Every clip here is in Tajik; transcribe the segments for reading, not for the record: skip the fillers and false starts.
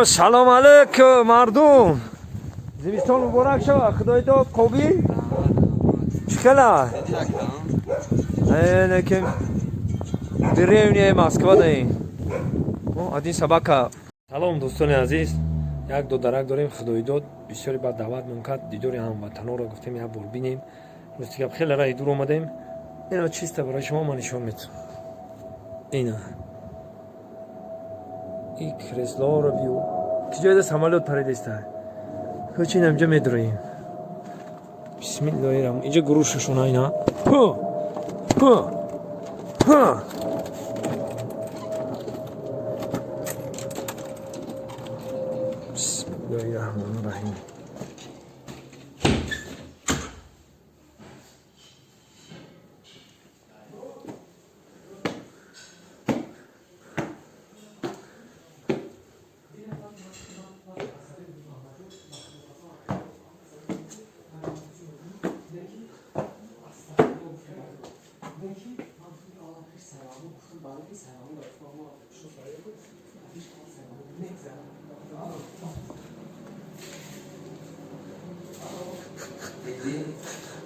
Салом алейкум, мардум! Зимистон муборак шава, худои дод, Қобил? Чӣ хела? Лекин деревня Москва даем. Один собака. Салом, дӯстони азиз. Як додарак дорем, Худоидод. Бисёре баъд даъват кард, дидори ҳамватанонро гуфтем, як бор бинем. Рости гап, хеле раҳи дур омадем. Ина чиста барои шумо ман нишон метам. Ина. И креслоро бию. Ки ҷойда самолёт паридаиста. Ҳоч ин инҷа медуроем. Бисмиллоҳи раҳмон. Инҷа грушашона ина. Ҳу! Ҳу! Ҳу! Бисмиллоҳи раҳмони раҳим.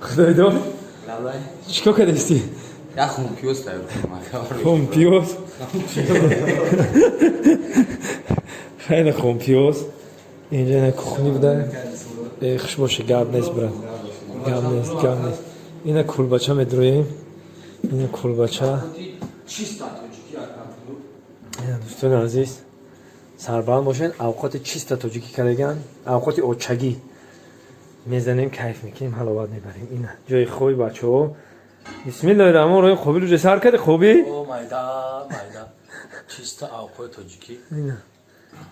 Худойдод, чикор кардисти? Я хунпиёз тайёр кардам. Хунпиёз? Хеле хунпиёз. Инҷа ина кухни буда. Э, хуш боши, гап нест, брат. Гап нест, гап нест. Ина кулбача медуроем. Ина кулбача. Ина, дӯстони азиз, сарбаланд бошед. Авқоти чиста тоҷикӣ кардаган, авқоти очагӣ мезанем, кайф мекунем, ҳаловат мебарем. Ина ҷои хоби бачаҳо. Бисмиллоҳи раҳмони раҳим. Қобил уже сар карди, хоби? О, майда, майда. Чисто авқои тоҷикӣ. Ина.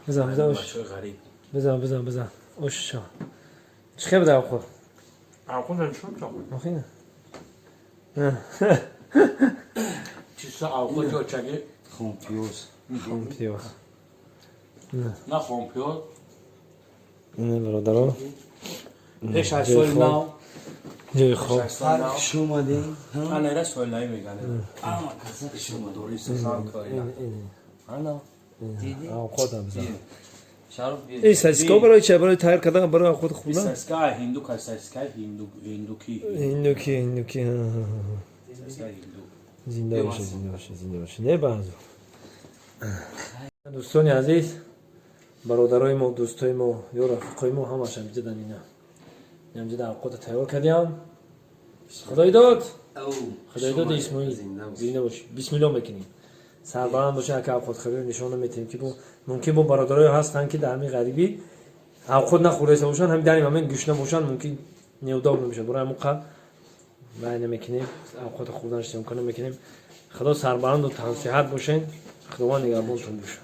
Бизан, бизан, ош. Бачаҳои ғариб. Бизан, бизан, бизан. Ош шо. Чӣ хел буда авқот? Авқот нишон чо? Охина. Чисто авқоти очагӣ. Хунпиёз. Хунпиёз. На хунпиёз. Ина, бародаро. Пеш аз соли нав. Ҷои хоб. Пеш аз соли нав. Хуш омадем. Ана соли нав меган. Ама каса хуш омадори сар кори. Ана. Авқотам бизан. Шароф биё. Эй, сосиска барои чи? Барои тайёр кардан, барои авқоти хӯрдан? Сосиска ҳинду, сосиска ҳинду, ҳиндукӣ. Ҳиндуки, ҳиндуки. Сосиска ҳинду. Зинда бошед, зинда бошед, зинда бошед. Не баъзу. Дӯстони азиз, бародарои мо, дӯстои мо, ё рафиқои мо ҳамаш ҳамҷадан ина. Ҳамҷада авқота тайёр кардиам. Худоидод! Худоидод Исмоил. Зинда бош. Бисмилло мекунем. Сарбаланд бошед, ака авқотхӯриро нишон метиҳем, ки мумкин бо бародарое ҳастанд, ки дар ҳамин ғарибӣ авқот нахӯрдаиста бошанд, ҳамин дар ин момент гушна бошанд, мумкин неудобно мешавад. Барои ҳамон қад вай намекунем, авқоти хӯрданаш съёмка намекунем. Худо сарбаланду тансиҳат бошед, Худованд нигаҳбонтон бошад.